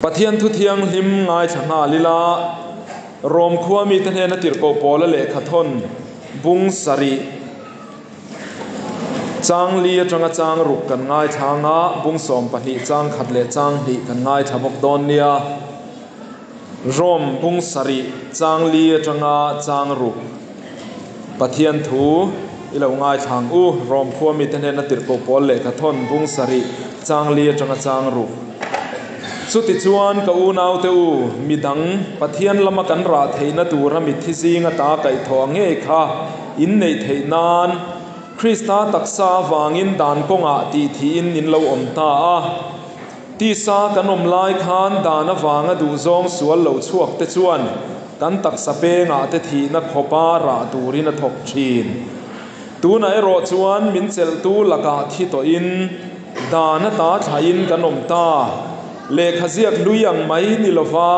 Pathian thu thianghlim ngaithla nghal ila, Rom khua mite hnena tirhkoh pawla lehkha thawn bung sarih chang li atanga chang ruk kan ngaithla anga bung 12 chang khat leh chang hnih kan ngaithla bawk dawn nia. Rom bung sarih chang li atanga chang ruk Pathian thu i lo ngaithla ang u. Rom khua mite hnena tirhkoh pawl lehkha thawn bung sarih chang li atanga chang ruk. Chutichuan ka unaute u, midang Pathian lama kan rah theihna tura mitthi zinga ta kaihthawh ang ngei kha in neih theih nan Krista taksa avangin dan kawngah tih thihin in lo awm ta a. Tisa kan awm lai khan dan avanga duhzawng sual lo chhuak te chuan kan taksa pengah te thihna khawpa rah turin a thawk thin. Tunah erawh chuan min chelhtu lakah thi tawhin dan ata thlahin kan awm ta. Lehkha ziak hlui ang mai ni lova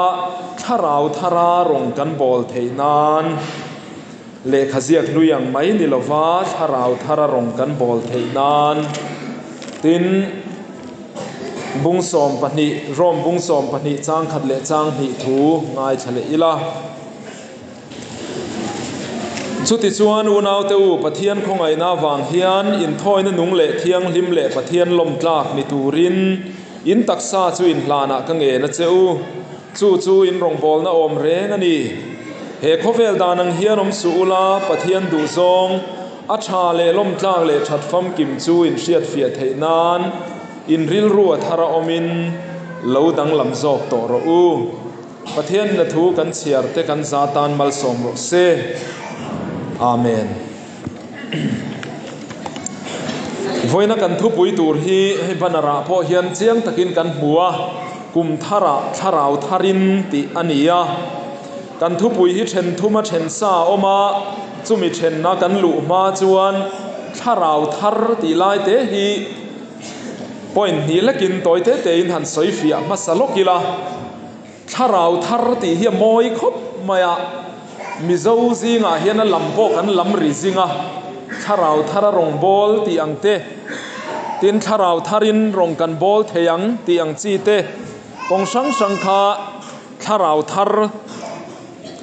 thlarau thara rawng kan bawl theih nan. Lehkha ziak hlui ang mai ni lova thlarau thara rawng kan bawl theih nan. Tin. Bung 12, Rom bung 12 chang khat leh chang hnih thu ngaithla leh ila. Chutichuan unaute u, Pathian khawngaihna avang hian inthawina nung leh thianghlim leh Pathian lawm tlak ni turin in taksa chu inhlanah ka ngen a che u. Chu chu in rawngbawlna awm reng a ni. He khawvel dan ang hian awm suh ula, Pathian duhzawng, A tha leh lawmtlak leh that famkim chu in hriatfiah theih nan in rilru a thar a awmin lo danglam zawk tawh rawh u. Pathian in a thu kan chhiar te kan za tan malsawm rawh se. Amen. Vawiina kan thupui tur hi hei banner ah pawh hian chiang takin kan hmu a, kum tharah thlarau tharin tih a ni a. Kan thupui hi then thuma then sa a awm a, chumi thenna kan luh hma chuan thlarau thar tih lai te hi point hnih lekin tawi te tein han sawi fiah hmasa lawk ila. Thlarau thar tih hi a mawi khawp mai a, Mizo zingah hian a lam pawh kan lam ri zing a, thlarau thara rawng bawl tih ang te, tin thlarau tharin rawng kan bawl thei ang tih ang chi te, kawng hrang hrang kha Thlarau thar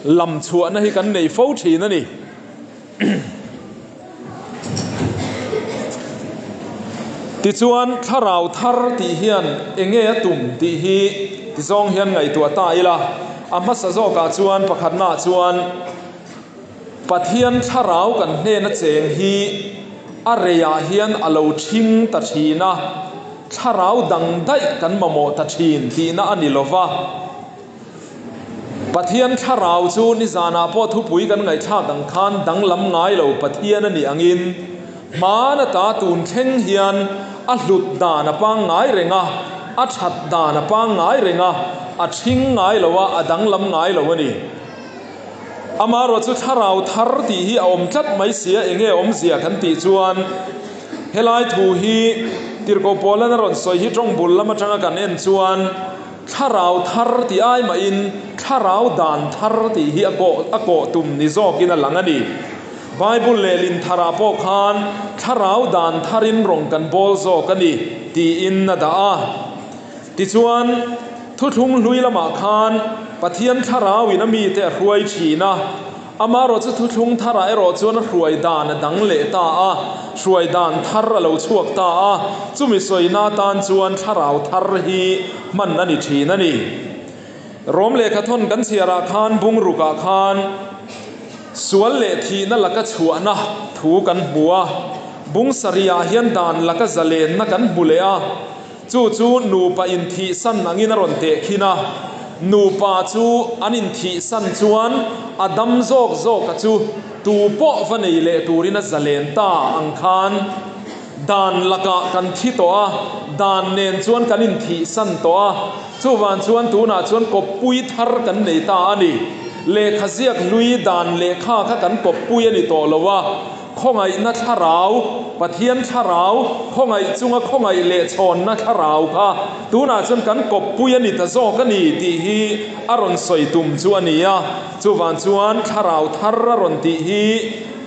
lam chhuahna hi kan nei fo thin a ni. Tichuan thlarau thar tih hian enge a tum tih hi tizawng hian ngaihtuah ta ila, a hmasa zawkah chuan pakhatnaah chuan Pathian thlarau kan hnena cheng hi a reiah hian a lo thing ta thin a, thlarau dang daih kan mamawh ta thin tihna a ni lo va. Pathian thlarau chu nizanah pawh thupui kan ngaihthlak ang khan danglam ngai lo Pathian a nih angin hman ata tun thleng hian a hlut dan a pangngai reng a, a that dan a pangngai reng a, a thing ngai lo a, a danglam ngai lo a ni. Amaherawh chu thlarau thar tih hi a awm tlat mai sia, enge awmzia kan tih chuan helai thu hi Tirhkoh Paula'n a rawn sawi hi tawng bul lam atanga kan en chuan thlarau thar tih ai mahin thlarau dan thar tih hi a kawh a kawh tum ni zawkin a lang a ni. Bible lehlin tharah pawh khan thlarau dan tharin rawng kan bawl zawk a ni tiin a dah a. Tichuan, thuthlung hlui lamah khan Pathian thlarauin a mite a hruai thin a, amaherawh chu thuthlung tharah erawh chuan a hruai dan a dang leh ta a, hruai dan thar a lo chhuak ta a, chumi sawina atan chuan thlarau thar hi hman a ni thin a ni. Rom lehkhathawn kan chhiarah khan bungrukah khan sual leh thihna laka chhuahna thu kan hmu a, bung sarihah hian dan laka zalenna kan hmu leh a, Chu chu nupa inthihsan angin a rawn tehkhin a, nupa chu an inthihsan chuan a dam zawk zawka chu tu pawh va nei leh turin a zalen ta ang khan dan lakah kan thi tawh a, dan nen chuan kan inthihsan tawh a, chuvang chuan tunah chuan kawppui thar kan nei ta a ni. Lehkha ziak hlui dan lehkha kha kan kawppui a ni tawh lo a. Khawngaihna thlarau, Pathian thlarau, khawngaih chunga khawngaih leh chhawnna thlarau kha tunah chuan kan kawppui a ni ta zawk a ni tih hi a rawn sawi tum chu a ni a. Chuvang chuan thlarau thar a rawn tih hi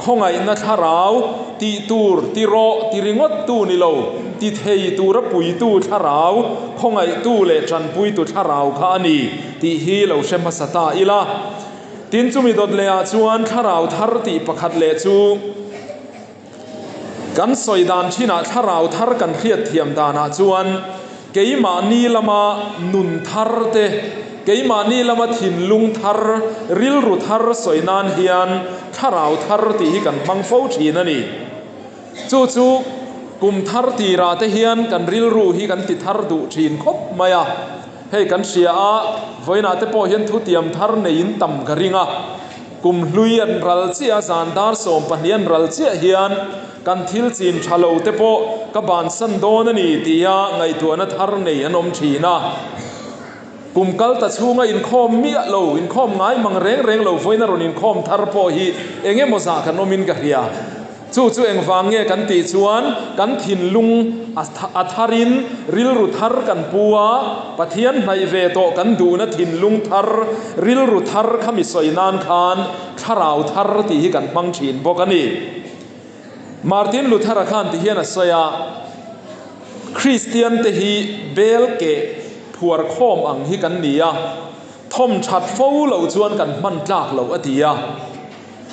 khawngaihna thlarau tih tur ti rawh ti ringawt tu ni lo. ti thei tura puitu thlarau, khawngaihtu leh tanpuitu thlarau kha a ni tih hi lo hre hmasa ta ila. Tin, chumi dawt lehah chuan thlarau thar tih pakhat leh chu kan sawi dan thinah thlarau thar kan hriatthiam danah chuan keimahni lama nun thar te, keimahni lama thinlung thar, rilru thar sawi nan hian thlarau thar tih hi kan hmang fo thin a ni. Chu chu kum thar tirah te hian kan rilru hi kan ti thar duh thin khawp mai a. Hei kan hria a, vawiinah te pawh hian thutiam thar neiin tam ka ring a. Kum hlui an ral chiah a, zan dar 12 an ral chiah hian kan thil chin tha lo te pawh ka bansan dawn a ni tia ngaihtuahna thar nei an awm thin a. Kum kal ta chhunga inkhawm miah lo, inkhawm ngai mang reng reng lo vawiina rawn inkhawm thar pawh hi eng emaw zah kan awmin ka hria. Chu chu engvang nge kan tih chuan kan thinlung a tharin rilru thar kan pu a, Pathian hnaih ve tawh kan duhna thinlung thar, rilru thar kha mi sawi nan khan thlarau thar tih hi kan hmang thin bawk a ni. Martin Luther-a khan ti hian a sawi a, Kristiante hi bel keh phuar khawm ang hi kan ni a, thawm that fo loh chuan kan hman tlak loh a ti a.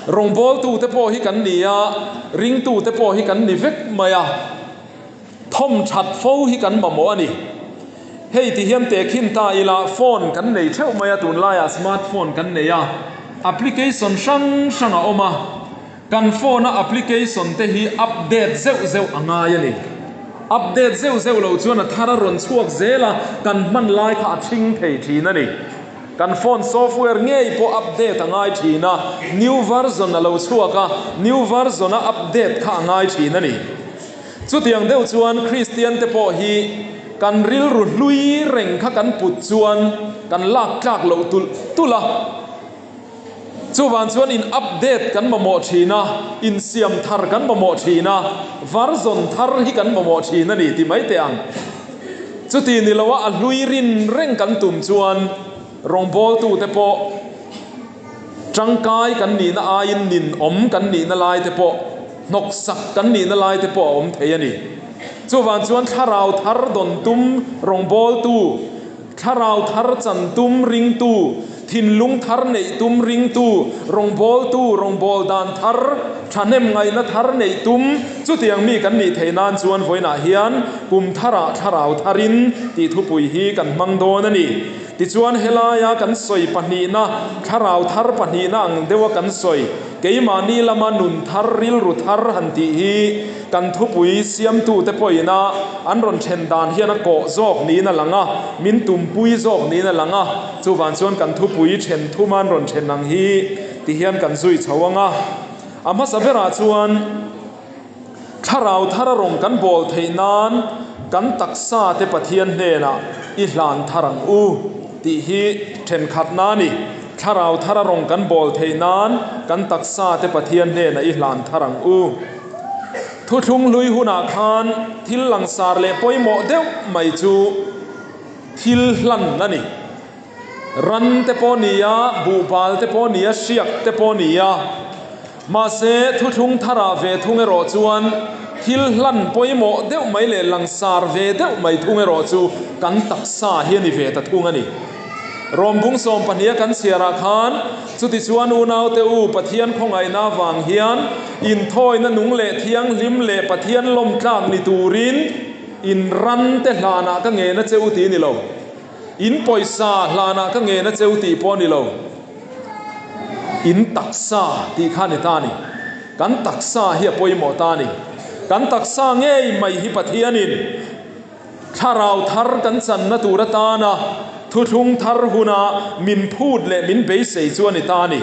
Rawngbawltute pawh hi kan ni a, ringtute pawh hi kan ni vek mai a, thawm that fo hi kan mamawh a ni. Hei ti hian tehkhin ta ila, phone kan nei theuh mai a, tunlaiah smart phone kan nei a, application hrang hrang a awm a, kan phone a application te hi update zeuh zeuh a ngai a ni. Update zeuh zeuh loh chuan a thar a rawn chhuak zel a, kan hman lai kha a thing thei thin a ni. Kan phone software ngei pawh update a ngai thin a, new version a lo chhuak a, new version a update kha a ngai thin a ni. Chutiang deuh chuan Kristian te pawh hi kan rilru hlui reng kha kan put chuan kan lak tlak loh tulh tulh a. Chuvang chuan in update kan mamawh thin a, insiam thar kan mamawh thin a, version thar hi kan mamawh thin a ni ti mai teh ang. Chuti ni loa a hlui rin reng kan tum chuan rawngbawltute pawh tangkai kan nihna aiin ninawm kan nihna lai te pawh, hnawksak kan nihna lai te pawh a awm thei a ni. Chuvang chuan thlarau thar dawn tum rawngbawltu, Thlarau thar chan tum ringtu, thinlung thar neih tum ringtu, rawngbawltu, rawngbâwl dan thar, thahnem ngaihna thar neih tum, chutiang mi kan nih theih nan chuan vawiinah hian kum tharah thlarau tharin tih thupui hi kan hmang dawn a ni. Tichuan helaia kan sawi pahnihna, thlarau thar pahnihna ang deuha kan sawi, keimahni lama nun thar, rilru thar han tih hi, Kan thupui siamtute pawhin a an rawn then dan hian a kawh zawk niin a lang a, min tumpui zawk niin a lang a, chuvang chuan kan thupui then thuma an rawn then ang hi ti hian kan zui chho ang a. A hmasa berah chuan thlarau thara rawng kan bawl theih nan kan taksa te Pathian hnenah i hlan thar ang u tih hi thenkhatna a ni. Thlarau thara rawng kan bawl theih nan kan taksa te Pathian hnenah i hlan thar ang u. Thuthlung hlui hunah khan thil langsar leh pawimawh deuh mai chu thil hlan a ni. Ran te pawh ni a, buhbal te pawh ni a, hriak te pawh ni a. Mahse, thuthlung tharah ve thung erawh chuan thil hlan pawimawh deuh mai leh langsar ve deuh mai thung erawh chu kan taksa hi a ni ve ta thung a ni. Rawm bung 12 a kan chhiarah khan, Chutichuan unaute u, Pathian khawngaihna avang hian inthawina nung leh thianghlim leh Pathian lawmtlak ni turin in rante hlanah ka ngen a che u tih a ni lo. In pawisa hlanah ka ngen a che u tih pawh a ni lo. In taksa tih kha a ni ta a ni. Kan taksa hi a pawimawh ta a ni. Kan taksa ngei mai hi Pathianin Thlarau thar kan channa tur atana thuthlung thar huna min phut leh min beisei chu a ni ta a ni.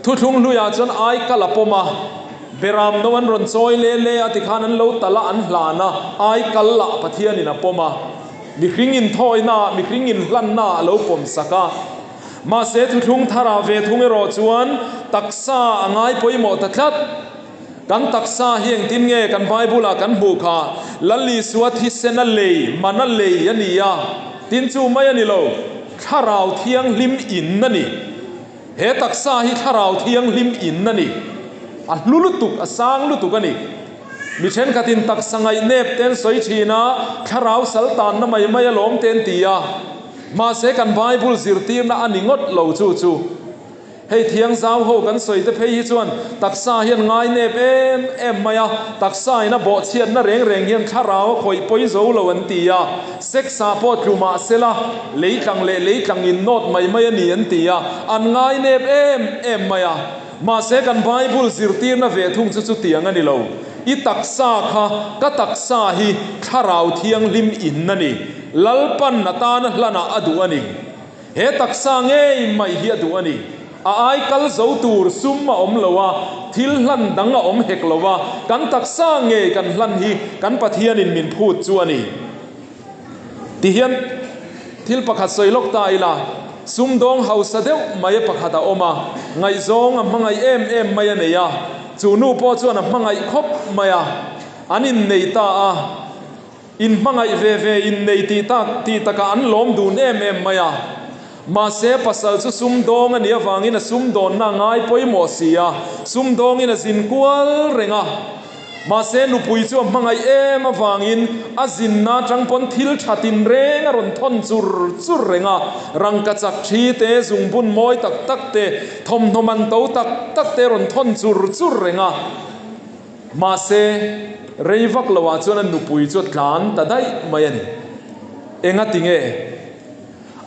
Thuthlung hluiah chuan ai kal a pawm a, Beram no an rawn chawi le le a tikhan an lo tal a, an hlan a, ai kal lah Pathianin a pawm a, mihring inthawina, mihring inhlanna a lo pawm sak a. Mahse thuthlung tharah ve thung erawh chuan taksa a ngai pawimawh ta tlat. Kan taksa hi engtin nge kan Bible-ah kan hmuh kha? Lal Isua thisen a lei, man a lei a ni a, tin chu mai a ni lo, Thlarau Thianghlim in a ni. He taksa hi Thlarau Thianghlim in a ni. A hlu lutuk, a sang lutuk a ni. Mi thenkhatin taksa ngaihnep te an sawi thin a, thlarau sal tanna mai mai alawm te an ti a. Mahse kan Bible zirtirna a ni ngawt lo chu chu. Hei thiang zau ho kan sawi te phei hi chuan taksa hian ngainep em em mai a, taksa in a bawhchhiatna reng reng hian thlarau a khawih pawi zo lo an ti a, sex ah pawh tlu mah sela leitlang leh leitlang in nawt mai mai a ni an ti a, an ngainep em em mai a. Mahse kan Bible zirtirna ve thung chu chutiang a ni lo. I taksa kha ka taksa hi thlarau thianghlim in a ni. Lalpan atana hlanah a duh a ni. He taksa ngei mai hi a duh a ni. A ai kal zo tur sum a awm lo a, thil hlan dang a awm hek lo a, kan taksa ngei kan hlan hi kan Pathianin min phut chu a ni. Tihian thil pakhat sawi lawk ta ila, sumdawng hausa deuh mai pakhat a awm a, ngaihzawng a hmangaih em em mai a nei a, chu nu pawh chuan a hmangaih khawp mai a, an innei ta a. In hmangaih ve ve innei tih tak tih takah an lawm dun em em mai a. Mahse pasal chu sumdawng a nih avangin a sumdawnna a ngai pawimawh si a, sumdawngin a zin kual reng a. Mahse nupui chu a hmangaih em avangin a zinna atang pawn thil tha tinreng a rawn thawn chur chur reng a, rangkachak thi te, zungbun mawi tak tak te, thawmhnaw man to tak tak te a rawn thawn chur chur reng a. Mahse, rei vak lo ah chuan a nupui chu a tlan ta daih mai a ni. Engati nge?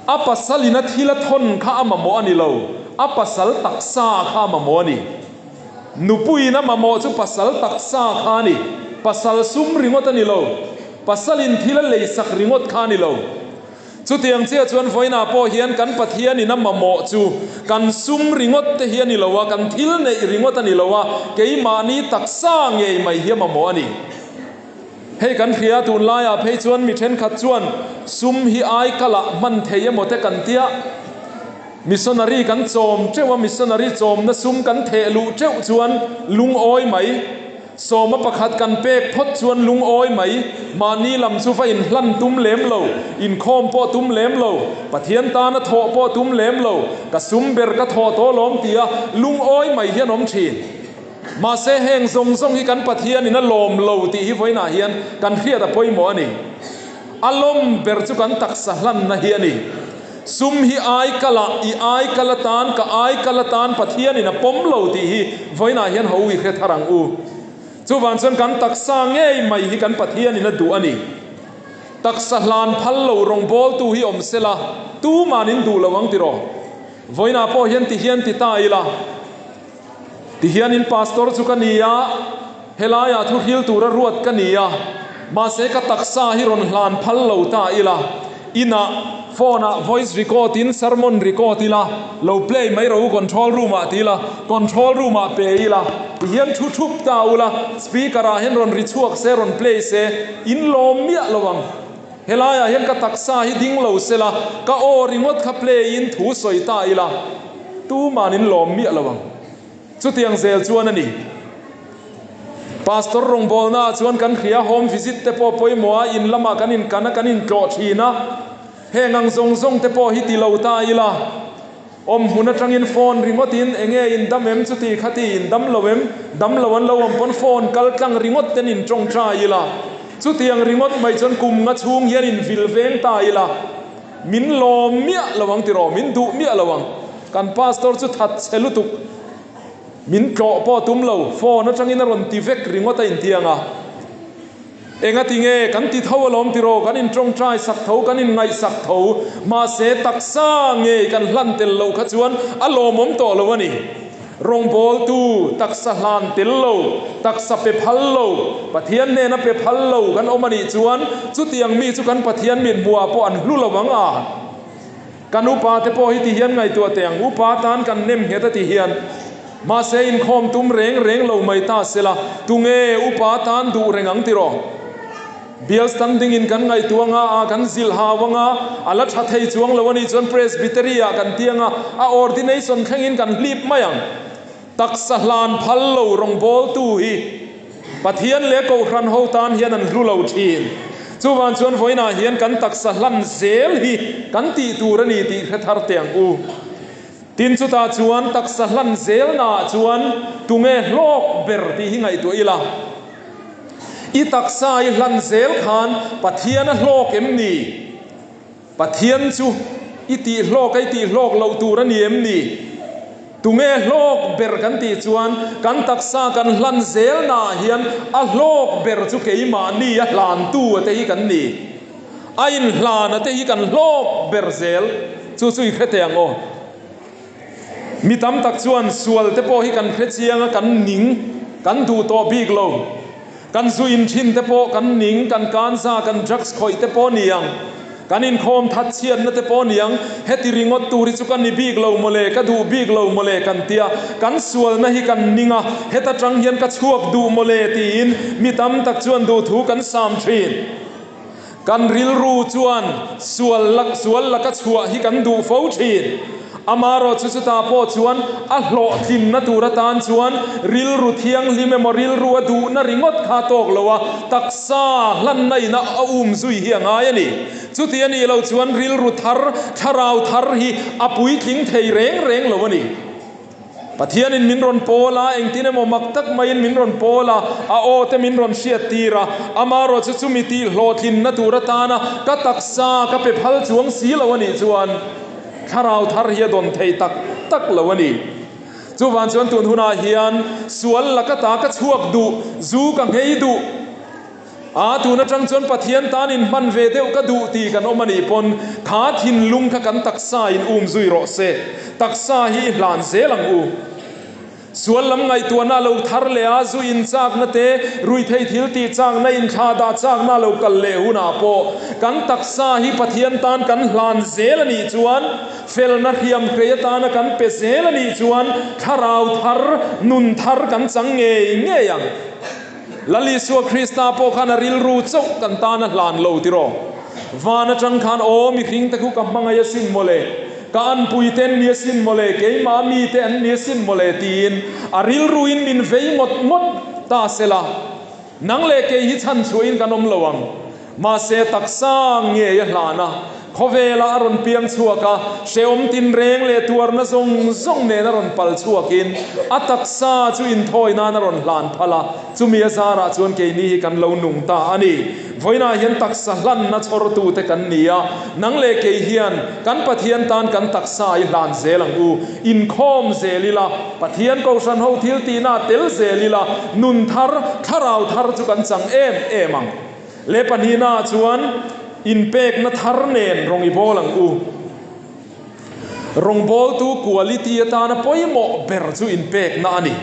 A pasal in a thil a thawn kha a mamawh a ni lo, a pasal taksa kha a mamawh a ni. Nupui in a mamawh chu pasal taksa kha a ni. Pasal sum ringawt a ni lo, pasal in thil a leisak ringawt kha a ni lo. Chutiang chiah chuan vawiinah pawh hian kan Pathianin a mamawh chu kan sum ringawt te hi a ni lo a, kan thil neih ringawt a ni lo a, keimahni taksa ngei mai hi a mamawh a ni. Hei kan hria tunlaiah phei chuan mi thenkhat chuan sum hi ai kalah hman thei emaw te kan tia, missionary kan chawm teuh a, missionary chawmna sum kan theh luh teuh chuan lungawi mai. Sawma pakhat kan pek phawt chuan lungawi mai, mahni lam chu va inhlan tum lem lo, inkhawm pawh tum lem lo, Pathian tana thawh pawh tum lem lo, ka sum ber ka thawh tawh lawm tia lungawi mai hian awm thin. Mahse heng zawng zawng hi kan Pathianin a lawm lo tih hi vawiinah hian kan hriat a pawimawh a ni. A lawm ber chu kan taksa hlanna hi a ni. Sum hi ai kal ah, i ai kal atan, ka ai kal atan Pathianin a pawm lo tih hi vawiinah hian ho i hre thar ang u. Chuvang chuan kan taksa ngei mai hi kan Pathianin a duh a ni. Taksa hlan phal lo rawngbawltu hi awm sela, tuman in duh lo ang tiraw? Vawiinah pawh hian ti hian ti ta ila. Tihianin pastor chu ka ni a, helaiah thu hril tura ruat ka ni a, mahse ka taksa hi rawn hlan phal lo ta ila, inah phone ah voice record in sermon record ila, lo play mai rawh u control room ah ti ila, control room ah pe ila, tihian thu thup ta ula, speaker ah hian rawn ri chhuak se, rawn play se, in lawm miah lo ang. Helaiah hian ka taksa hi ding lo sela, ka aw ringawt kha play in thu sawi ta ila, tuman in lawm miah lo ang. Chutiang zel chuan a ni. Pastor rawngbawlnaah chuan kan hria home visit te pawh pawimawh a, in lamah kan inkan a, kan intlawh thin a. Heng ang zawng zawng te pawh hi ti lo ta ila. Awm hmun atangin phone ringawt in enge in dam em chuti khati in dam lo em, dam lo an lo awm pawn phone kal tlang ringawt ten in tawngtai ila, chutiang ringawt mai chuan kum nga chhung hian in vil veng ta ila, min lawm miah lo ang tiraw, min duh miah lo ang, kan pastor chu that chhe lutuk, min tlawh pawh tum lo, phone atangin a rawn ti vek ringawt a intiang a. Engati nge kan ti tho alawm tiraw, kan intawngtai sak tho, kan inngaihsak tho, mahse taksa ngei kan hlan tel loh kha chuan a lawmawm tawh lo a ni. Rawngbawltu taksa hlan tel lo, taksa pe phal lo, Pathian hnena pe phal lo kan awm a nih chuan chutiang mi chu kan Pathian mithmuhah pawh an hlu lo ang a. Kan upa te pawh hi ti hian ngaihtuah teh ang, upa tan kan nem nghet a ti hian. Mahse inkhawm tum reng reng lo mai ta sela, tunge upa tan duh reng ang tiraw? Bial standing in kan ngaihtuah anga a kan zilh hau anga, a la tha thei chuang lo a nih chuan Presbytery ah kan ti anga, a ordination thlengin kan hlip mai ang. Taksa hlan phal lo rawngbawltu hi Pathian leh Kohhran ho tan hian an hlu lo thin. Chuvang chuan vawiinah hian kan taksa hlan zel hi kan tih tur a ni tih hre thar teh ang u. Tin chutah chuan taksa hlan zelnaah chuan tunge hlawk ber tih hi ngaihtuah ila. I taksa i hlan zel khan Pathian a hlawk em ni? Pathian chu i tih hlawk a i tih hlawk loh tur a ni em ni? Tunge hlawk ber kan tih chuan kan taksa kan hlan zel naah hian a hlawk ber chu keimahni a hlantu a te hi kan ni. A inhlan a te hi kan hlawk ber zel. Chu chu i hre teh ang aw. Mi tam tak chuan sual te pawh hi kan hre chiang a, kan ning, kan duh tawh bik lo. Kan zu in thin te pawh kan ning, kan kanza, kan drugs khawih te pawh ni ang, kan inkhawm that chhiatna te pawh ni ang, heti ringawt tur hi chu ka ni bik lo mawle, ka duh bik lo mawle kan tia, kan sualna hi kan ning a, heta tang hian ka chhuak duh mawle tiin mi tam tak chuan duhthu kan sam thin. Kan rilru chuan sual lak sual laka chhuah hi kan duh fo thin. Amarawh chu chutah pawh chuan a hlawhtlinna tur atan chuan rilru thianghlim emaw rilru a duhna ringawt kha tawk lo a, taksa hlanna ina a um zui hi a ngai a ni. Chuti a nih loh chuan rilru thar, thlarau thar hi a puitling thei reng reng lo a ni. Pathianin min rawn pawl a, engtin emaw mak tak maiin min rawn pawl a, a aw te min rawn hriat tir a, amarawh chu chumi tih hlawhtlinna tur atana ka taksa ka pe phal chuang si lo a nih chuan thlarau thar hi a dawn thei tak tak lo a ni. Chuvang chuan tun hunah hian sual laka ta ka chhuak duh, zu ka nghei duh, A, tun atang chuan Pathian tan inhman ve deuh ka duh tih kan awm a nih pawn kha thinlung kha kan taksa in um zui rawh se. Taksa hi i hlan zel ang u. Sual lam ngaihtuahna a lo thar leh a, zu inchakna te, ruihtheih thil tih chakna, inthlah dah chakna a lo kal leh hunah pawh kan taksa hi Pathian tan kan hlan zel a nih chuan felna hriam hrei atana kan pe zel a nih chuan thlarau thar, nun thar kan chang ngei ngei ang. Lal Isua Krista pawh khan a rilru chauh kan tan a hlan lo tiraw? Van atang khan, Aw mihring te khu ka hmangaih asin mawle, ka anpui te an ni asin mawle, keimah mi te an ni asin mawle tiin a rilruin min vei ngawt ngawt ta sela, nang leh kei hi chhan chhuahin kan awm lo ang. Mahse taksa ngei a hlan a, khawvela a rawn piang chhuak a, hrehawm tinreng leh tuarna zawng zawng nen a rawn pal chhuakin a taksa chu inthawi nan a rawn hlan phal a, chumi a zarah chuan keini hi kan lo nung ta a ni. Vawiinah hian taksa hlanna chhawrtute kan ni a, nang leh kei hian kan Pathian tan kan taksa i hlan zel ang u, inkhawm zel ila, Pathian Kohhran ho thil tihna tel zel ila, nun thar, thlarau thar chu kan chang em em ang. Leh pahnihnaah chuan inpekna thar nen rawng i bawl ang u. Rawngbawltu quality atana pawimawh ber chu inpekna a ni.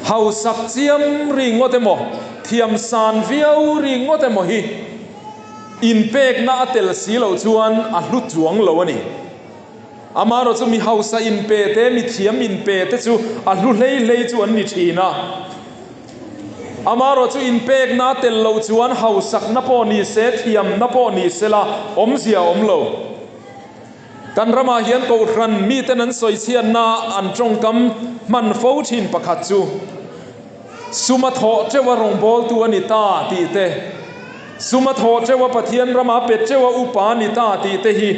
Hausak chiam ri ngawt emaw, thiam san viau ri ngawt emaw hi inpekna a tel si loh chuan a hlu chuang lo a ni. Amaherawhchu chu mi hausa inpe te, mi thiam inpe te chu a hlu hlei hlei chu an ni thin a. Amaherawhchu inpekna tel loh chuan hausakna pawh ni se, thiamna pawh ni se la, awmzia a awm lo. Kan ramah hian Kohhran miten an sawichhiatna an tawngkam hman fo thin pakhat chu, Suma thawh teuha rawngbawltu a ni ta tih te, Suma thawh teuha Pathian rama pe teuha upa a ni ta tih te hi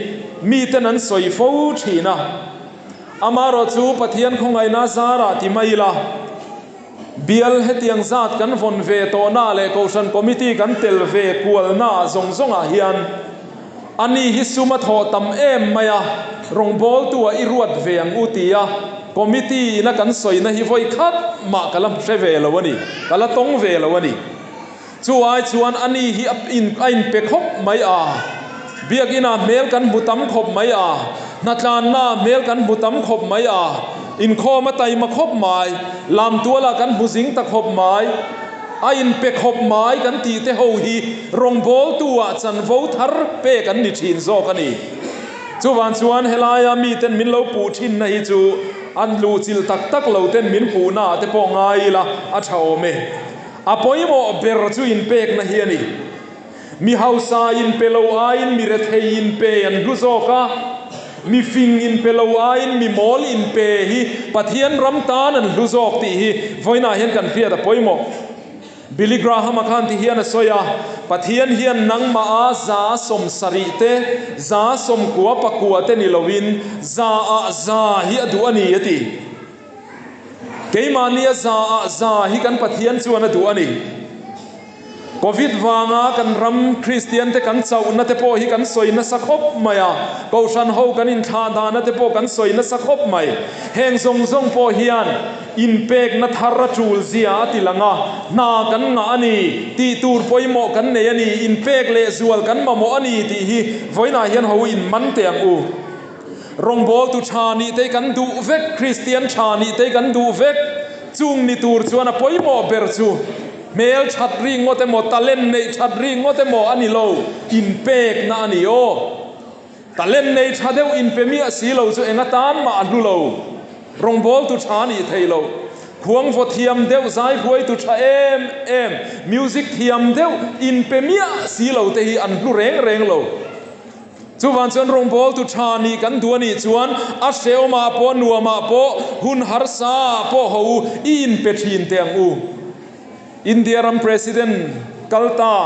miten an sawi fo thin a. Amaherawhchu Pathian khawngaihna zarah ti mai ila, Bial hetiang zat kan vawn ve tawhna leh Kohhran Committee kan tel ve kualna zawng zawngah hian a ni hi sum a thawh tam em mai a, rawngbawltu ah i ruat ve ang u tia Committee ina kan sawina hi vawi khat mah ka la hre ve lo a ni, ka la tawng ve lo a ni. Chu ai chuan a ni hi a in a inpe khawp mai a, biakinah hmel kan hmu tam khawp mai a, hnatlannaah hmel kan hmu tam khawp mai a, inkhawm a taima khawp mai, lamtualah kan hmu zing ta khawp mai, a inpe khawp mai kan tih te ho hi rawngbawltu-ah chanvo thar pek an ni thin zawk a ni. Chuvang chuan helaia miten min lo puh thinna hi chu an luhchilh tak tak lo ten min puhnaah te pawh ngai ila a tha awm e. A pawimawh ber chu inpekna hi a ni. Mi hausa inpe lo aiin mi rethei inpe an hlu zawk a, mi fing inpe lo aiin mi mawl inpe hi Pathian ram tan an hlu zawk tih hi vawiinah hian kan hriat a pawimawh. Billy Graham-a khan ti hian a sawi a, Pathian hian nangmah a 70% te, 99% te ni loin 100% hi a duh a ni a ti. Keimahnia za ah za hi kan Pathian chuan a duh a ni. Covid vanga kan ram Kristian te kan chauhna te pawh hi kan sawi nasa khawp mai a, Kohhran ho kan inthlah dahna te pawh kan sawi nasa khawp mai. Heng zawng zawng pawh hian inpekna thar a tul zia a ti lang a, hna kan ngah a ni, tih tur pawimawh kan nei a ni, inpek leh zual kan mamawh a ni tih hi vawiinah hian ho inman teh ang u. Rawngbawltu tha nih te kan duh vek, Kristian tha nih te kan duh vek. Chung ni tur chuan a pawimawh ber chu hmel that ri ngawt emaw, talent neih that ri ngawt emaw a ni lo, inpekna a ni aw. Talent nei tha deuh inpe miah si lo chu eng atan mah a hlu lo. Rawngbawltu tha nih thei lo. Khuangvaw thiam deuh, zaihuaitu tha em em, music thiam deuh inpe miah si lo te hi an hlu reng reng lo. Chuvang chuan rawngbawltu tha nih kan duh a nih chuan a hrehawmah pawh nuamah pawh hun harsa ah pawh ho u i inpe thin teh ang u. India ram President kal ta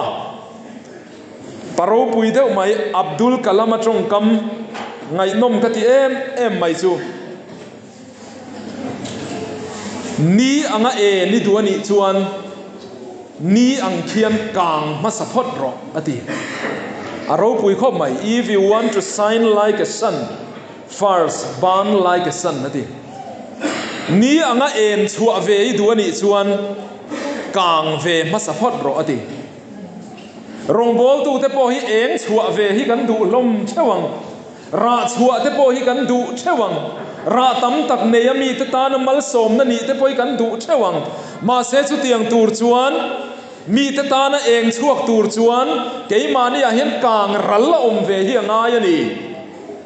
pa ropui deuh mai Abdul Kalam a tawngkam ngaihnawm ka ti em em mai chu Ni anga e ni duh a nih chuan ni ang khian kang hmasa phawt rawh a ti. A ropui khawp mai, If you want to shine like a sun, first burn like a sun a ti. Ni anga en chhuah ve i duh a nih chuan kang ve hmasa phawt rawh a ti. Rawngbawltute pawh hi eng chhuah ve hi kan duh hlawm theuh ang. Rah chhuah te pawh hi kan duh theuh ang. Rah tam tak nei a mite tana malsawmna nih te pawh hi kan duh theuh ang. Mahse chutiang tur chuan mite tana eng chhuak tur chuan keimahniah hian kang ral a awm ve hi a ngai a ni.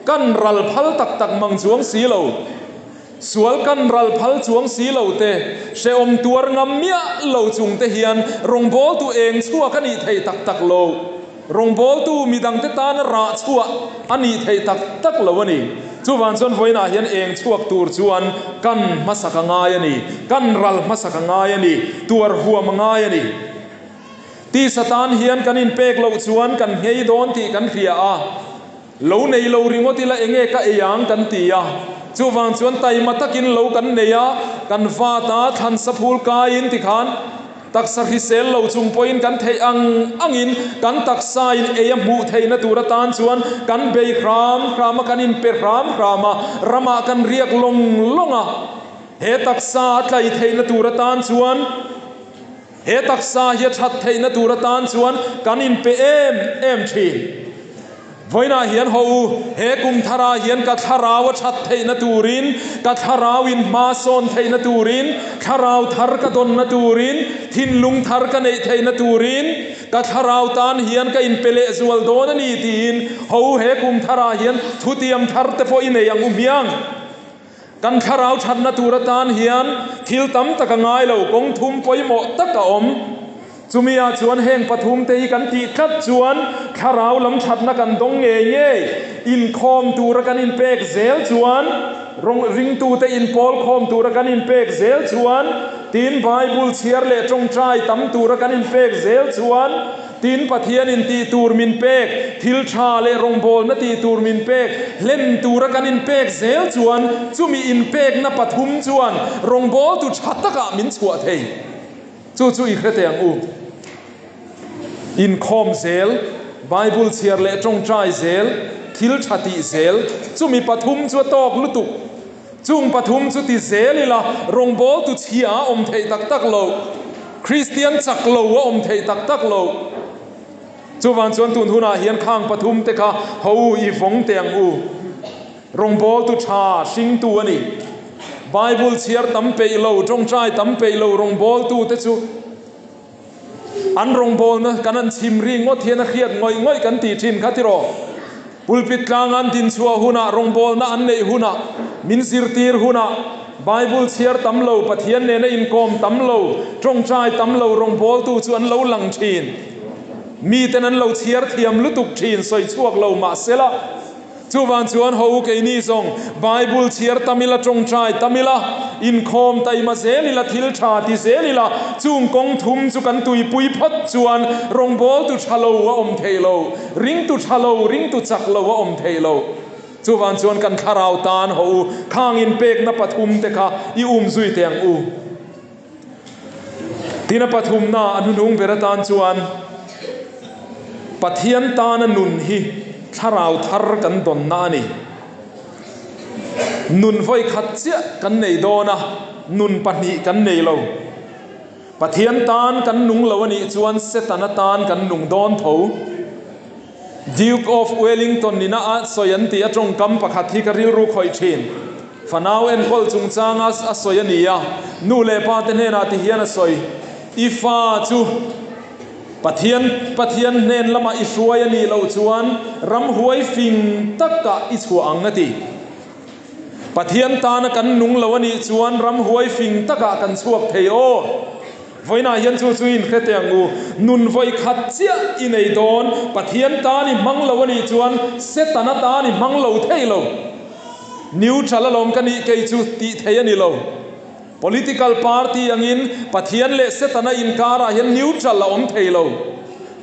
Kan ral phal tak tak mang chuang si lo. Sual kan ral phal chuang si lo te, hrehawm tuar ngam miah lo chung te hian rawngbawltu eng chhuak a nih theih tak tak lo. Rawngbawltu midangte tana rah chhuah a nih theih tak tak lo a ni. Chuvang chuan vawiinah hian eng chhuak tur chuan kan hmasak a ngai a ni, kan ral hmasak a ngai a ni, tuar huam a ngai a ni. Tisa tan hian kan inpek loh chuan kan nghei dawn tih kan hria a. Lo nei lo ringawt ila enge ka ei ang kan ti a, chuvang chuan taima takin lo kan nei a, kan vat a, thlan saphul kaiin tikhan taksa hrisel lo chung pawhin kan theih ang angin kan taksain ei a hmuh theihna tur atan chuan kan bei hram hram a, kan inpe hram hram a, ramah kan riak lawng lawng a, he taksa a tlai theihna tur atan chuan He taksa hi a that theihna tur atan chuan kan inpe em em thin. Vawiinah hian haw u, he kum tharah hian ka thlarau a that theihna turin, ka thlarau in hma sawn theihna turin, thlarau thar ka dawnna turin, thinlung thar ka neih theihna turin, ka thlarau tan hian ka inpe lehzual dawn a ni tiin haw u, he kum tharah hian thutiam thar te pawh i nei ang u hmiang. Kan thlarau thatna tur atan hian thil tam tak a ngai lo, kawng thum pawimawh tak a awm. Chumi ah chuan heng pathum te hi kan tih tlat chuan thlarau lam thatna kan dawng ngei ngei. Inkhawm tura kan inpek zel chuan, ringtute inpawl khawm tura kan inpek zel chuan, tin Bible chhiar leh tawngtai tam tura kan inpek zel chuan, Tin, Pathianin tih tur min pek, thil tha leh rawngbawlna tih tur min pek, hlen tura kan inpek zel chuan chumi inpekna pathum chuan rawngbawltu tha takah min chhuah thei. Chu chu i hre teh ang u. Inkhawm zel, Bible chhiar leh tawngtai zel, thil tha tih zel, chumi pathum chu a tawk lutuk. Chung pathum chu ti zel ila, rawngbawltu chhia a awm theih tak tak lo, Kristian chak lo a awm theih tak tak lo. Chuvang chuan tun hunah hian khang pathum te kha ho u i vawng teh ang u. Rawngbawltu tha hringtu a ni. Bible chhiar tam peih lo, tawngtai tam peih lo rawngbawltu te chu An rawngbawlna kan an chhim ri ngawt hian a hriat ngawih ngawih kan tih thin kha tiraw? Pulpit tlang an dinchhuah hunah, rawngbawlna an neih hunah, min zirtir hunah, Bible chhiar tam lo, Pathian nena inkawm tam lo, tawngtai tam lo rawngbawltu chu an lo lang thin. Miten an lo chhiar thiam lutuk thin, sawi chhuak lo mahsela. Chuvang chuan ho keini zawng Bible chhiar tam ila, tawngtai tam ila, inkhawm taima zel ila, thil tha ti zel ila, chung kawng thum chu kan tuipui phawt chuan rawngbawltu tha lo a awm thei lo, ringtu tha lo, ringtu chak lo a awm thei lo. Chuvang chuan kan thlarau tan ho u, khang inpekna pathum te kha i umzui teh ang u. Tin a pathumna a hnuhnung ber atan chuan Pathian tana nun hi thlarau thar kan dawnna a ni. Nun vawi khat chiah kan nei dawn a, nun pahnih kan nei lo. Pathian tan kan nung lo a nih chuan Setana tan kan nung dawn tho. Duke of Wellington nina a sawi an tih a tawngkam pakhat hi ka rilru khawih thin. Fanau enkawl chungchanga a sawi a ni a, nu leh pa te hnenah ti hian a sawi, I fa chu Pathian Pathian hnen lamah i hruai a nih loh chuan ramhuai fing takah i chhuah ang a ti. Pathian tana kan nung lo a nih chuan ramhuai fing takah kan chhuak thei aw. Vawiinah hian chu chu in hre teh ang u. Nun vawi khat chiah i nei dawn. Pathian tan i hmang lo a nih chuan Setana tan i hmang lo thei lo. Neutral alawm ka nih kei chu tih thei a ni lo. Political party angin Pathian leh Setana inkarah hian neutral a awm thei lo.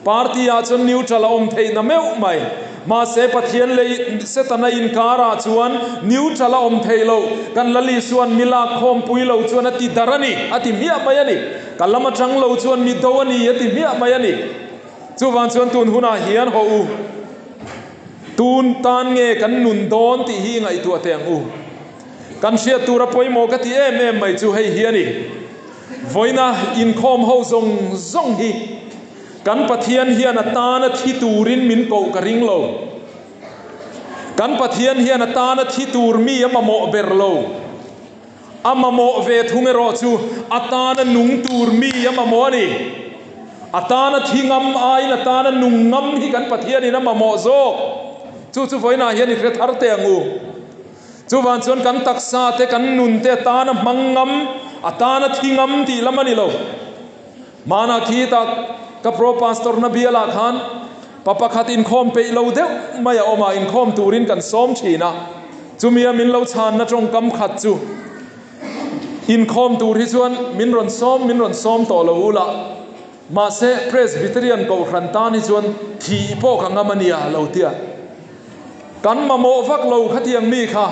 Party ah chuan neutral a awm theih na meuh mai. Mahse Pathian leh Setana inkarah chuan neutral a awm theih loh. Kan Lal Isua'n mi lak khawmpui lo chuan a ti dar a ni, a ti hmiah mai a ni. Ka lam atang lo chuan mi do a ni, a ti hmiah mai a ni. Chuvang chuan tun hunah hian haw u. Tun tan nge kan nun dawn tih hi i ngaihtuah teh ang u. Kan hriat tura pawimawh ka ti em em mai chu hei hi a ni. Vawiina inkhawm ho zawng zawng hi kan Pathian hian a tana thi turin min koh ka ring lo. Kan Pathian hian a tana thi tur mi a mamawh ber lo. A mamawh ve thung erawh chu a tana nung tur mi a mamawh a ni. A tana thi ngam aiin a tana nung ngam hi kan Pathianin a mamawh zawk. Chu chu vawiinah hian i hre thar teh ang u. Chuvang chuan kan taksa te, kan nun te atana hmang ngam, atana thi ngam tih lam a ni lo. Hmanah khi tak ka pro pastor na bialah khan pa pakhat inkhawm peih lo deuh mai a awm a, inkhawm turin kan sawm thin a. Chumia min lo chhanna tawngkam khat chu, Inkhawm tur hi chuan min rawn sawm, min rawn sawm tawh lo ula, mahse Presbyterian Kohhran tan hi chuan thih pawh ka ngam a nia lo tia. Kan mamawh vak lo khatiang mi kha.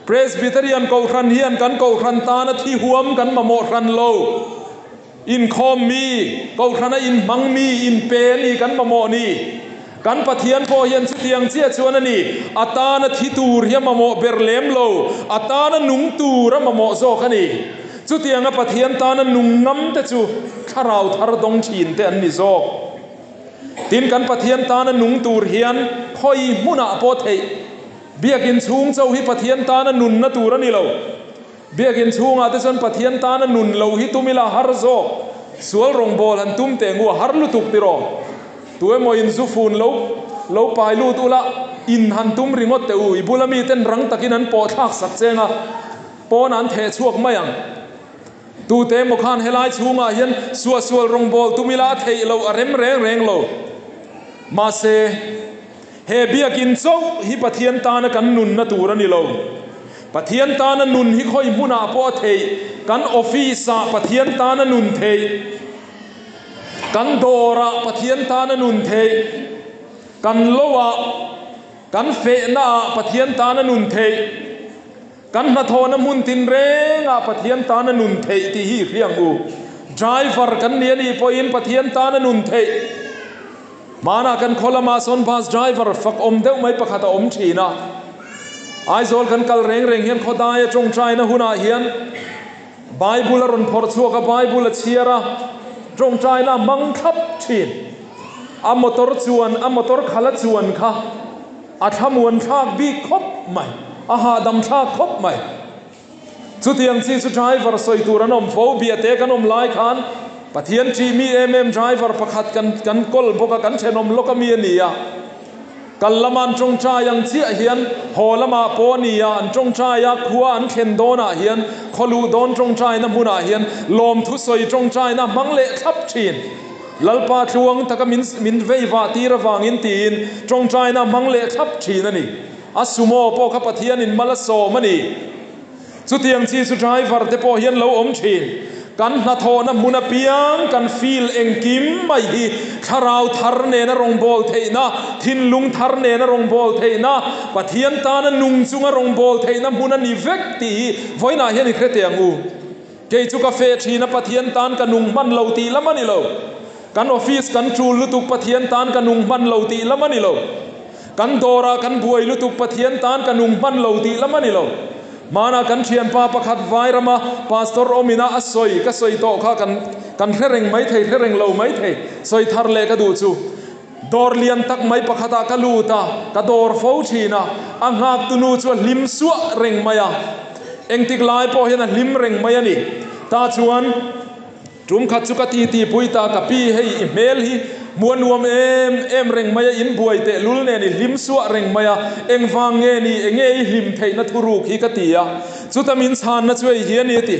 Presbyterian Kohhran hian kan Kohhran tana thi huam kan mamawh hran lo. Inkhawm mi, Kohhrana inhmang mi, inpe a ni kan mamawh ni. Kan Pathian pawh hian chutiang chiah chuan a ni. A tana thi tur hi a mamawh ber lem lo, a tana nung tur a mamawh zawk a ni. Chutianga Pathian tana nung ngam te chu thlarau thar dawng thin te an ni zawk. Tin, kan Pathian tana nung tur hian khawi hmunah pawh theih. Biakin chhung chauh hi Pathian tana nunna tur a ni lo. Biakin chhungah te chuan Pathian tana nun lo hi tum ila har zawk. Sual rawngbâwl han tum teh ngu a har lutuk tiraw? Tu emaw in zu fun lo lo pai lut ula in han tum ringawt teh u. I bula miten rang takin an pawh thlak sak cheng a, pawnah an theh chhuak mai ang. Tute emaw khan helai chhungah hian suahsual rawngbâwl tum ila a theih loh a rem reng reng lo. Mahse, he biakin chauh hi Pathian tana kan nunna tur a ni lo. Pathian tana nun hi khawi hmunah pawh a theih. Kan office-ah Pathian tana nun theih. Kan dawrah Pathian tana nun theih. Kan loah, kan fehnaah Pathian tana nun theih. Kan hnathawhna hmun tinrengah Pathian tan a nun theih tih hi i hria ang u. Driver kan ni a nih pawhin Pathian tan a nun theih. Hmanah kan khaw lamah sawn bus driver fak awm deuh mai pakhat a awm thin a. Aizawl kan kal reng reng hian khawdaia tawngtaina hunah hian Bible a rawn phawrh chhuak a, Bible a chhiar a, tawngtaina a hmang thlap thin. A motor chuan, a motor khala chuan kha A thlamuan thlak bik khawp mai, a hahdam thlak khawp mai. Chutiang chi chu driver sawi tur an awm fo, biate kan awm lai khan Pathian ṭih mi em em driver pakhat kan kan kawl bawk a, kan ṭhenawm lawk a mi a ni a. Kal lama an ṭawngṭai ang chiah hian haw lamah pawh a ni a, an ṭawngṭai a, khua an thlen dawnah hian khaw luh dawn ṭawngṭaina hmunah hian lawmthu sawi ṭawngṭaina hmang leh thlap ṭhin. Lalpa tluang taka min min vei vah tir avangin tiin tawngtaina hmang leh thlap thin a ni. A sumo pawh kha Pathianin mal a sawm a ni. Chutiang chi chu driver te pawh hian lo awm thin. Kan hnathawhna hmun apiang kan feel engkim mai hi thlarau thar nena rawngbâwl theihna, thinlung thar nena rawngbâwl theihna, Pathian tana nung chunga rawngbâwl theihna hmun a ni vek tih hi vawiinah hian i hre teh ang u. Kei chu ka fe thin a Pathian tan ka nung hman lo tih lam a ni lo. Kan office kan tul lutuk Pathian tan ka nung hman lo tih lam a ni lo. Kan dawrah kan buai lutuk Pathian tan ka nung hman lo tih lam a ni lo. Hmanah kan thianpa pakhat Vairama pastor awmina a sawi ka sawi tawh kha kan kan hre reng mai thei hre reng lo mai thei sawi thar leh ka duh chu. Dawr lian tak mai pakhatah ka lut a, ka dawr fo thin a, a nghaktunu chu a hlim suah reng mai a. Engtik lai pawh hian a hlim reng mai a ni. Ta chuan tum khat chu ka titi pui ta, ka pi hei i hmel hi hmu a nuam em em reng mai a, in buai teh lul nen i hlim suah reng mai a, engvang nge ni, enge i hlim theihna thuruk hi ka ti a. Chuta min chhanna chu hei hi a ni a ti.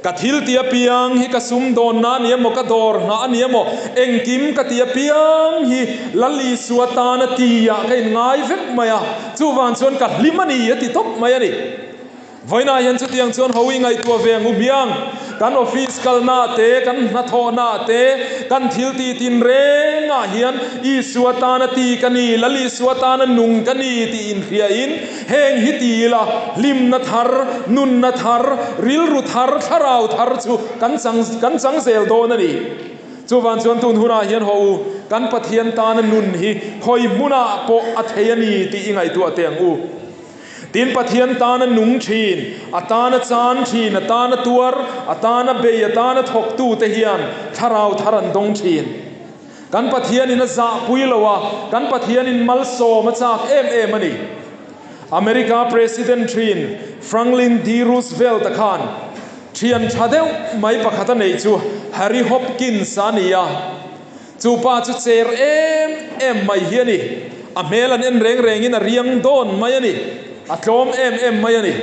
Ka thil ti apiang hi ka sumdawnna a ni emaw, ka dawr nghah a ni emaw, engkim ka ti apiang hi Lal Isua tana tiah ka inngai vek mai a, chuvang chuan ka hlim a ni a ti tawp mai a ni. Vawiinah hian chutiang chuan ho i ngaihtuah ve ang u hmiang. Kan office kalnaah te, kan hnathawhnaah te, kan thil tih tinrengah hian Isua tana ti ka ni, Lal Isua tana nung ka ni tih inhriain, Heng hi ti ila, hlimna thar, nunna thar, rilru thar, thlarau thar chu kan chang kan chang zel dawn a ni. Chuvang chuan tun hunah hian haw u, kan Pathian tana nun hi khawi hmunah pawh a thei a ni tih i ngaihtuah teh ang u. Tin, Pathian tana nung thin, a tana chan thin, a tana tuar, a tana bei, a tana thawktute hian thlarau thar an dawng thin. Kan Pathianin a zahpui lo a, kan Pathianin malsawm a chak em em a ni. America President thin Franklin D. Roosevelt-a khan thian tha deuh mai pakhat a neih chu Harry Hopkins a ni a. Chu pa chu cher em em mai hi a ni. A hmel an en reng rengin a riang dawn mai a ni. A tlawm em em mai a ni.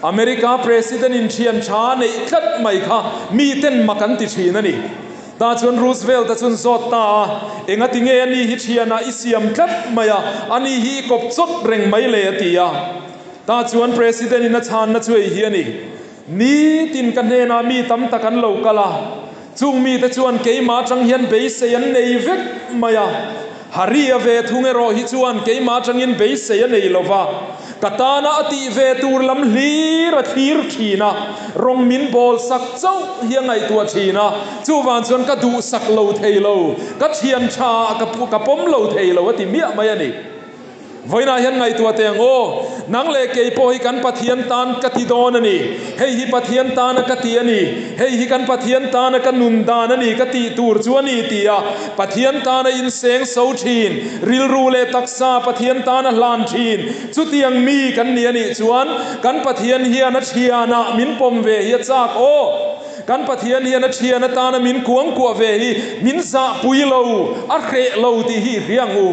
America President-in thian tha a neih tlat mai kha miten mak an ti thin a ni. Tah chuan Roosevelt-a chuan zawt ta a, Engati nge ani hi thianah i siam tlat mai a, ani hi i kawp chawt reng mai le a ti a. Tah chuan President-in a chhanna chu ei hi a ni, Nitin ka hnenah mi tam tak an lo kal a, chung mite chuan keimah atang hian beisei an nei vek mai a. Harry-a ve thung erawh hi chuan keimah atangin beisei a nei lo va, ka tana a tih ve tur lam hlir a thlir thin a, rawng min bawl sak chauh hi a ngaihtuah thin a, chuvang chuan ka duhsak lo thei lo, ka thian tha ah ka pawm lo thei lo a ti miah mai a ni. Vawiinah hian ngaihtuah teh ang aw, nang leh kei pawh hi kan Pathian tan ka ti dawn a ni, hei hi Pathian tana ka ti a ni, hei hi kan Pathian tana ka nun dan a ni ka tih tur chu a ni ti a, Pathian tana inseng so thin, rilru leh taksa Pathian tana hlan thin, chutiang mi kan ni a nih chuan kan Pathian hian a thianah min pawm ve hi a chak aw. Kan Pathian hian a thian atana min kuangkuah ve hi min zahpui lo, a hreh lo tih hi i hria ang u.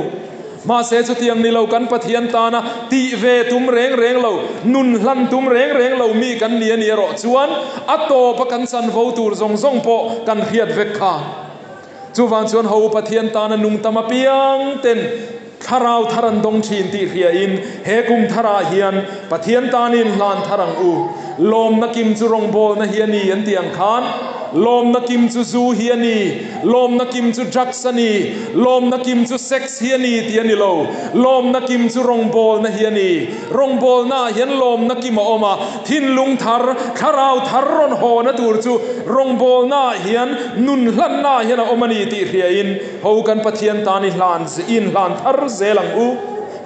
Mahse chutiang ni lo kan Pathian tana tih ve tum reng reng lo, nun hlan tum reng reng lo mi kan ni a ni erawh chuan a tawpa kan chanvo tur zawng zawng pawh kan hriat vek kha. Chuvang chuan ho Pathian tana nung tam apiang ten thlarau thar an dawng thin tih hriain he kum tharah hian Pathian tanin hlan thar ang u. Lawmna kim chu rawngbawlna hi a ni an tih ang khan lawmna kim chu zu hi a ni, lawmna kim chu drugs a ni, lawmna kim chu sex hi a ni tih a ni lo. Lawmna kim chu rawngbawlna hi a ni. Rawngbawlnaah hian lawmna kim a awm a, thinlung thar, thlarau thar rawn hawna tur chu rawngbawlnaah hian, nun hlannaah hian a awm a ni tih hriain ho kan Pathian tan i hlan, i inhlan thar zel ang u.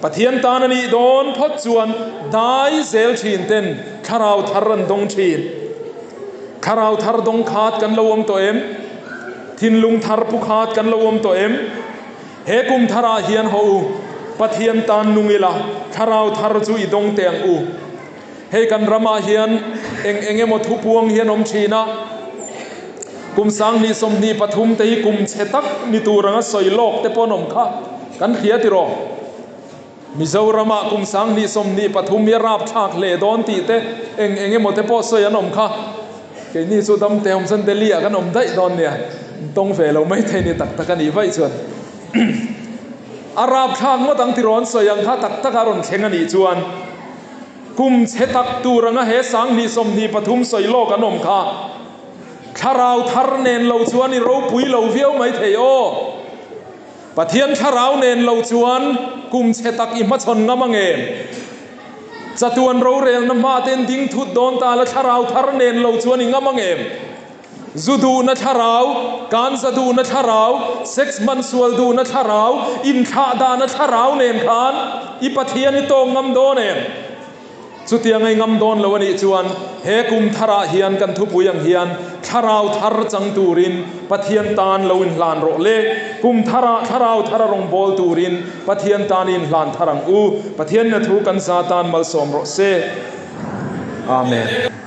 Pathian tan a nih dawn phawt chuan dai zel thin ten thlarau thar an dawng thin. Thlarau thar dawng khat kan lo awm tawh em? Thinlung thar pu khat kan lo awm tawh em? He kum tharah hian haw u, Pathian tan nung ila, thlarau thar chu i dawng teh ang u. Hei kan ramah hian eng eng emaw thupuang hi an awm thin a, kum 2023 te hi kum chhe tak ni tur anga sawi lawk te pawh an awm kha kan hria tiraw? Mizoramah kum 2023 hi a rapthlak hle dawn tih te eng eng emaw te pawh sawi an awm kha. Keini chu dam te awm chuan Delhi ah kan awm daih dawn nia, an tawng ve lo mai thei ni tak tak a nih vaih chuan. A rapthlak ngawt ang tiraw an sawi ang kha tak tak a rawn thleng a nih chuan. Kum chhe tak tur anga he 2023 sawi lawk an awm kha. Thlarau thar nen lo chuan i ropui lo viau mai thei aw. Pathian thlarau nen lo chuan kum chhe tak i hmachhawn ngam ang em? Chatuan rorelna hma ten ding thut dawn ta la thlarau thar nen lo chuan i ngam ang em? Zu duhna thlarau, kanza duhna thlarau, sex hman sual duhna thlarau, inthlah dahna thlarau nen khan i Pathian i tawng ngam dawn em? Chutiang a i ngam dawn lo a nih chuan he kum tharah hian kan thupui ang hian thlarau thar chang turin Pathian tan lo inhlan rawh le. Kum tharah thlarau thar a rawn bawl turin Pathian tan i inhlan thar ang u. Pathian na thu kan za tan malsawm rawh se. Amen.